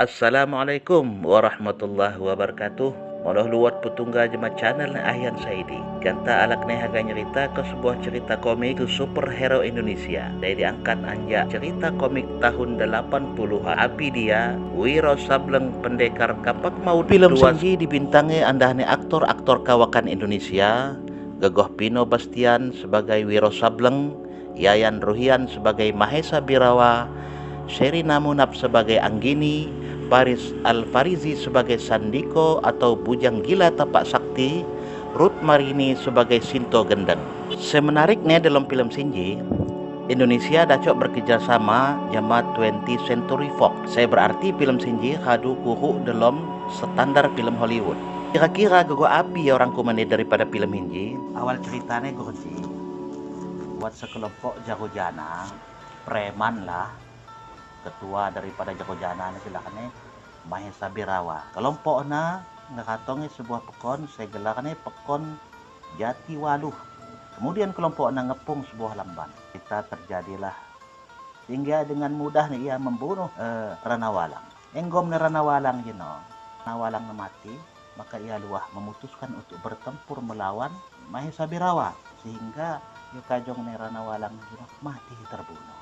Assalamualaikum warahmatullahi wabarakatuh. Moloh luat petungga jema channel Ahyan Saidi. Ganta alak ne haga nyerita ke sebuah cerita komik superhero Indonesia. Dari diangkat anjak cerita komik tahun 80-an. Api dia Wiro Sableng Pendekar Kapak Maut. Film Senji dibintangi andahne aktor-aktor kawakan Indonesia. Gegoh Pino Bastian sebagai Wiro Sableng, Yayan Ruhian sebagai Mahesa Birawa, Sherina Munaf sebagai Anggini, Paris Alfarizi sebagai Sandiko atau Bujang Gila Tapak Sakti, Ruth Marini sebagai Sinto Gendeng. Semenariknya dalam film Sinji, Indonesia dacok bekerjasama jama 20th Century Fox. Saya berarti film Sinji kadu kuhu dalam standar film Hollywood. Kira-kira gogo api orang kumane daripada film Sinji. Awal ceritanya goji buat sekelompok jago jana, preman lah. Ketua daripada jago jana ni silakannya Mahesa Birawa. Kelompok na ngekatongi sebuah pekon, saya gelarnya pekon Jati Waluh. Kemudian kelompok na ngepung sebuah lamban. Kita terjadilah sehingga dengan mudah nih ia membunuh Rana Walang. Enggom ni Rana Walang jino, Rana Walang mati, maka ia luah memutuskan untuk bertempur melawan Mahesa Birawa sehingga yukajong ni Rana Walang jino mati terbunuh.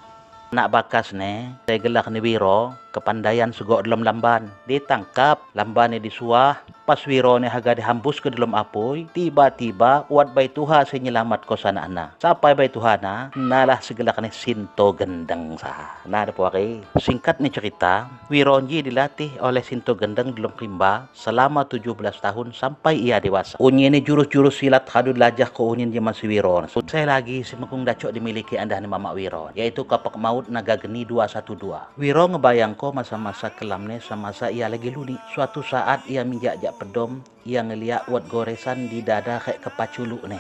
Nak bakas ne, saya gelak ni Wiro, kepandaian sugok dalam lamban. Ditangkap, lamban ni disuah, pas Wiro ni haga dihambus ke dalam apoi, tiba-tiba uat bai Tuha saya nyelamat ko sana ana. Sampai bai Tuha na, nalah segelak ni Sinto Gendeng sah. Nah ada puari. Singkat ni cerita, Wiro nji dilatih oleh Sinto Gendeng dalam rimba selama 17 tahun sampai ia dewasa. Unyi ni jurus-jurus silat hadu lajah ko unyin jema si Wiro. Saya lagi semekung dacok dimiliki anda ni Mama Wiro, yaitu kapak maut Naga Geni 212. Wiro ngebayang ko masa-masa kelamnya semasa ia lagi luni. Suatu saat ia minjak-jak pedom, ia ngeliak wat goresan di dada kayak kepaculu nih.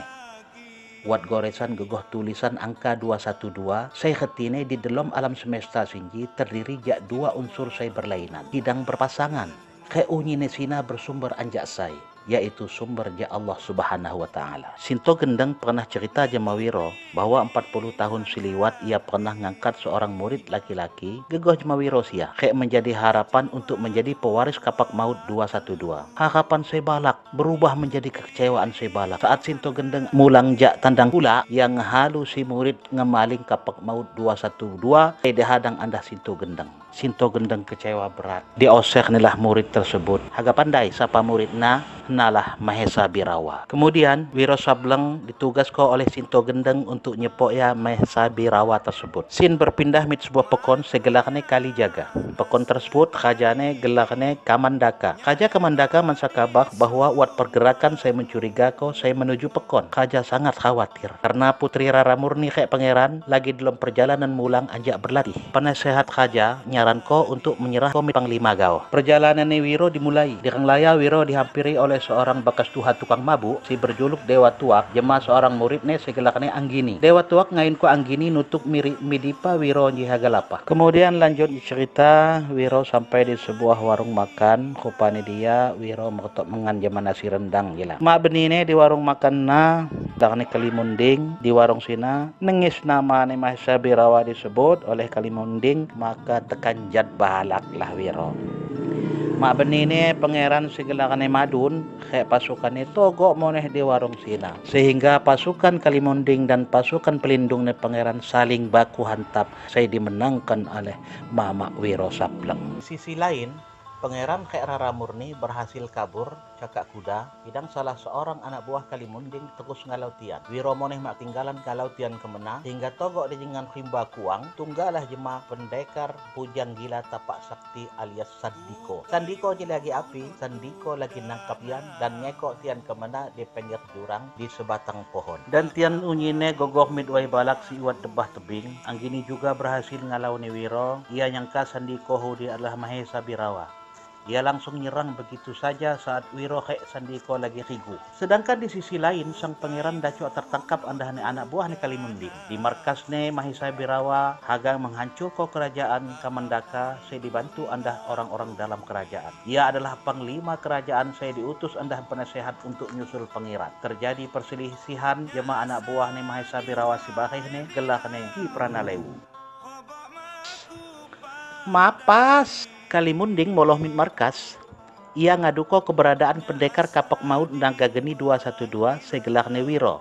Wat goresan gegoh tulisan angka 212. Saya ketine di dalam alam semesta sinji terdiri jak dua unsur saya berlainan, hidang berpasangan. Kayak unyi nesina bersumber anjak say, yaitu sumber ja Allah Subhanahu wa Ta'ala. Sinto Gendeng pernah cerita jema Wiro bahwa 40 tahun siliwat ia pernah ngangkat seorang murid laki-laki gegoh jema Wiro sia, kayak menjadi harapan untuk menjadi pewaris kapak maut 212. Harapan sebalak berubah menjadi kekecewaan sebalak saat Sinto Gendeng mulang jak tandang pula yang halu si murid ngemaling kapak maut 212 dihadang anda Sinto Gendeng. Sinto Gendeng kecewa berat. Diosek nilah murid tersebut. Haga pandai sapa muridna nalah Mahesa Birawa. Kemudian Wiro Sableng ditugas ko oleh Sinto Gendeng untuk nyepok ya Mahesa Birawa tersebut. Sin berpindah mit sebuah pekon segelarne Kali Jaga. Pekon tersebut rajane gelarne Kamandaka. Raja Kamandaka mensakabah bahwa wat pergerakan saya mencuriga ko saya menuju pekon. Raja sangat khawatir karena Putri Rara Murni kayak pangeran lagi dalam perjalanan mulang anjak berlatih. Penasehat raja nyaran ko untuk menyerah komit Panglima Gao. Perjalanan Wiro dimulai. Di Renglaya Wiro dihampiri oleh seorang bekas tuha tukang mabuk si berjuluk Dewa Tuak jema seorang muridnya segelakne Anggini. Dewa Tuak ngain ko Anggini nutuk miri midipa Wiro nyihagalapa. Kemudian lanjut cerita Wiro sampai di sebuah warung makan. Rupane dia Wiro mertok mengan jema nasi rendang gila. Mak benine di warung makan na dakne Kalimunding di warung sina nengis nama ne Mahesa Birawa disebut oleh Kalimunding, maka tekanjat balak lah Wiro. Mak benine pangeran segelakane madun kayak pasukan itu gok moneh di warung sina, sehingga pasukan Kalimunding dan pasukan pelindung ne pangeran saling baku hantap. Saya dimenangkan oleh Mama Wiro Sableng. Sisi lain, pangeran kayak Rara Murni berhasil kabur cakak kuda, hidang salah seorang anak buah Kalimunding terus ngalau tian. Wiro moneh mak tinggalan kalau tian kemena hingga togok di jengan rimba kuang tunggalah jema pendekar Bujang Gila Tapak Sakti alias Sandiko. Sandiko je lagi api, Sandiko lagi nangkap tian dan ngekok tian kemena di pinggir jurang di sebatang pohon. Dan tian unyine gogoh midway balak si iwat debah tebing. Anggini juga berhasil ngalau ni Wiro. Ia nyangka Sandiko hudi adalah Mahesa Birawa. Ia langsung nyerang begitu saja saat Wiro hek Sandiko lagi rigu. Sedangkan di sisi lain, sang pangeran Dacok tertangkap andahane anak buah ne Kalimunding. Di markas ne Mahesa Birawa, haga menghancurkan kerajaan Kamandaka, saya dibantu andah orang-orang dalam kerajaan. Ia adalah panglima kerajaan, saya diutus andah penasehat untuk nyusul pangeran. Terjadi perselisihan jema anak buah ne Mahesa Birawa si bahih ne gelah ne Ki Pranalewu. Mapas. Kalimunding moloh mit markas, ia ngaduko keberadaan pendekar kapak maut Naga Geni 212 segelarne Wiro.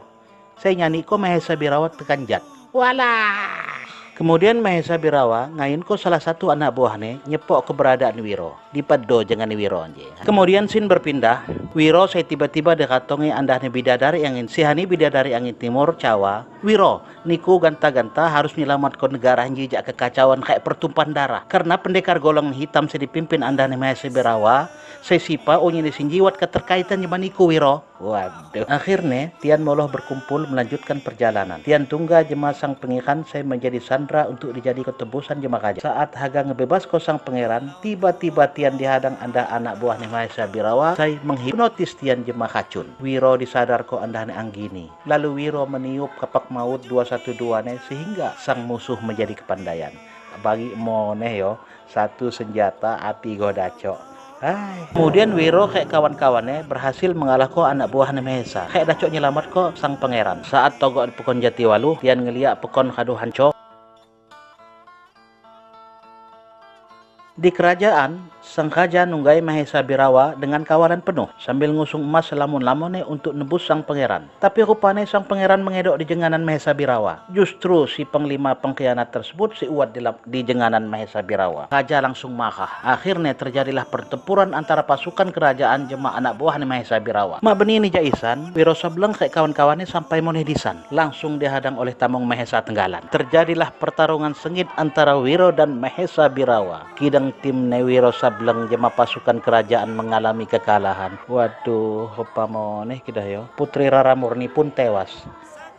Saya nyaniko Mahesa Birawa tekanjat. Walah. Kemudian Mahesa Birawa ngayunko salah satu anak buahnya nyepok keberadaan Wiro. Dipedo jangan Wiro anje. Kemudian sin berpindah, Wiro saya tiba-tiba dikatongi andahne bidadari angin sihani bidadari angin timur cawa. Wiro, niku ganta-ganta harus nyelamat ke negara jejak kekacauan kayak pertumpahan darah. Karena pendekar golongan hitam saya dipimpin andahne Mahesa Birawa, saya sipa onye sinjiwat keterkaitan jema niku Wiro. Waduh. Akhirnya Tian Moloh berkumpul melanjutkan perjalanan. Tian tungga jema sang pangeran saya menjadi sandra untuk dijadi ketebusan jema raja. Saat haga ngebebas ko sang pangeran, tiba-tiba Tian dihadang anda anak buah Mahesa Birawa saya menghipnotis Tian jema racun. Wiro disadar ko anda Anggini. Lalu Wiro meniup kapak maut 212 ne sehingga sang musuh menjadi kepandaian. Bagi moneh yo satu senjata api godacok. Hai. Kemudian Wiro kayak kawan-kawannya berhasil mengalahkan anak buah Mahesa. Kayak dacok nyelamat ko sang pangeran. Saat togok di pekon Jatiwalu, Tian ngeliak pekon kadu hanco. Di kerajaan, sang raja nunggai Mahesa Birawa dengan kawalan penuh sambil ngusung emas selamun-lamunnya untuk nebus sang pangeran. Tapi rupanya sang pangeran mengedok di jenganan Mahesa Birawa. Justru si panglima pengkhianat tersebut si uat di jenganan Mahesa Birawa. Raja langsung marah. Akhirnya terjadilah pertempuran antara pasukan kerajaan jema anak buah Mahesa Birawa. Mak beni ni jaisan, Wiro Sableng kayak kawan-kawannya sampai moneh disan. Langsung dihadang oleh tamong Mahesa Tenggalan. Terjadilah pertarungan sengit antara Wiro dan Mahesa Birawa. Kidang tim Wiro Sableng jema pasukan kerajaan mengalami kekalahan. Waduh, apa moneh kita yo. Putri Rara Murni pun tewas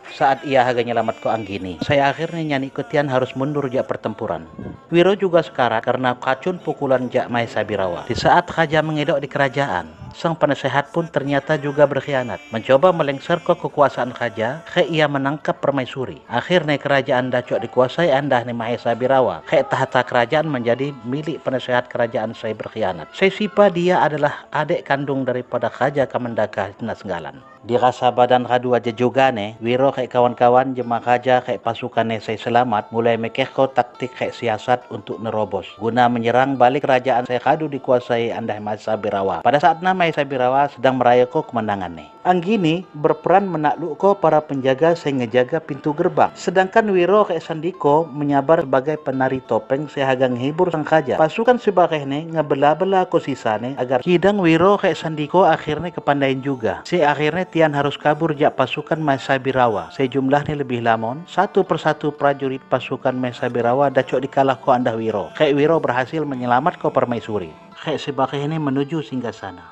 saat ia haga nyelamat ko Anggini. Saya akhirnya nyani Tian harus mundur jak pertempuran. Wiro juga sekarat karena kacun pukulan jak Mahesa Birawa. Di saat raja mengedok di kerajaan, sang penasehat pun ternyata juga berkhianat. Mencoba melengser ke kekuasaan raja, ke ia menangkap permaisuri. Akhirnya kerajaan dacok dikuasai andah ni Mahesa Birawa. Ke tahta kerajaan menjadi milik penasehat kerajaan saya berkhianat. Saya sipa dia adalah adik kandung daripada Raja Kamandaka Nasenggalan. Dirasa badan radu aja juga ne, Wiro kayak kawan-kawan jema raja kayak pasukannya saya selamat mulai mekeh ko taktik kayak siasat untuk nerobos guna menyerang balik kerajaan saya radu dikuasai andah Mahesa Birawa. Pada saat nama Mahesa Birawa sedang merayakan kemenangan nih. Anggini berperan menakluk ko para penjaga saya ngejaga pintu gerbang. Sedangkan Wiro kayak Sandiko menyabar sebagai penari topeng sehaga ngehibur sang raja. Pasukan sebagai ne ngebela-bela ko sisane agar hidang Wiro kayak Sandiko akhirnya kepandaian juga. Si akhirnya Tian harus kabur jak pasukan Mahesa Birawa. Sejumlahnya lebih lamon, satu persatu prajurit pasukan Mahesa Birawa dacok dikalah ko andah Wiro. Kayak Wiro berhasil menyelamat ko permaisuri. Kayak sebagai ini menuju singgasana.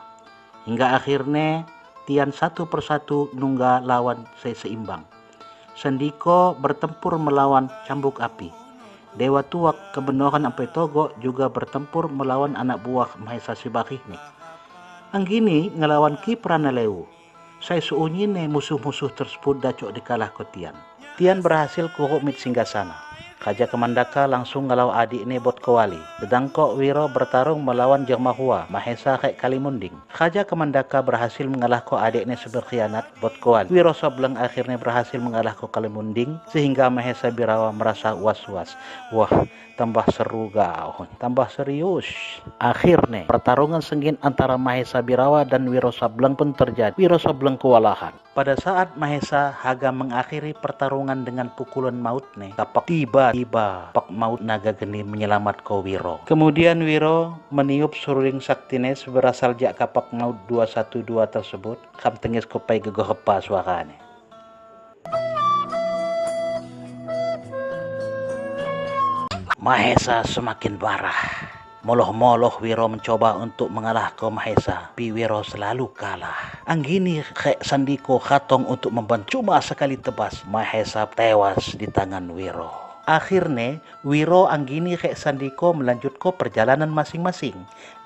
Hingga akhirnya Tian satu persatu nungga lawan seimbang. Sandiko bertempur melawan cambuk api. Dewa Tuak kebenaran sampai Togo juga bertempur melawan anak buah Mahesa Sibakih nih. Anggini ngelawan Ki Pranalewu. Saya suunyine musuh-musuh tersebut dacok dikalah ko Tian. Tian berhasil kuruk mit singgasana. Raja Kamandaka langsung ngalau adik ne bot kewali. Dedangkok Wiro bertarung melawan Jermahua, Mahesa kayak Kalimunding. Raja Kamandaka berhasil mengalah ko adik ne seberkhianat bot kewali. Wiro Sableng akhirnya berhasil mengalah ko Kalimunding sehingga Mahesa Birawa merasa was-was. Wah, tambah seru gau, tambah serius. Akhirnya pertarungan sengit antara Mahesa Birawa dan Wiro Sableng pun terjadi. Wiro Sableng kewalahan. Pada saat Mahesa haga mengakhiri pertarungan dengan pukulan maut nih, kapak tiba-tiba pak maut naga geni menyelamat ko Wiro. Kemudian Wiro meniup seruling saktines berasal jak kapak maut 212 tersebut. Kam tengis kopai gegohepa suarane. Mahesa semakin parah. Moloh-moloh Wiro mencoba untuk mengalah ke Mahesa, tapi Wiro selalu kalah. Anggini kayak Sandiko katong untuk membantu, cuma sekali tebas Mahesa tewas di tangan Wiro. Akhirnya Wiro, Anggini, kayak Sandiko melanjutkan perjalanan masing-masing.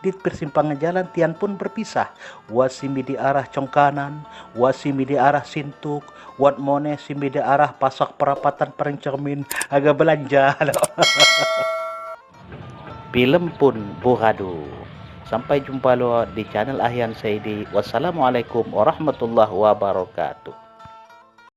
Di persimpangan jalan Tian pun berpisah. Wasimi di arah Congkanan, Wasimi di arah Sintuk, Wat Mone simi di arah Pasak Perapatan Perengcermin agak belanja. Film pun buradu. Sampai jumpa lo di channel Ahyan Saidi. Wassalamualaikum warahmatullahi wabarakatuh.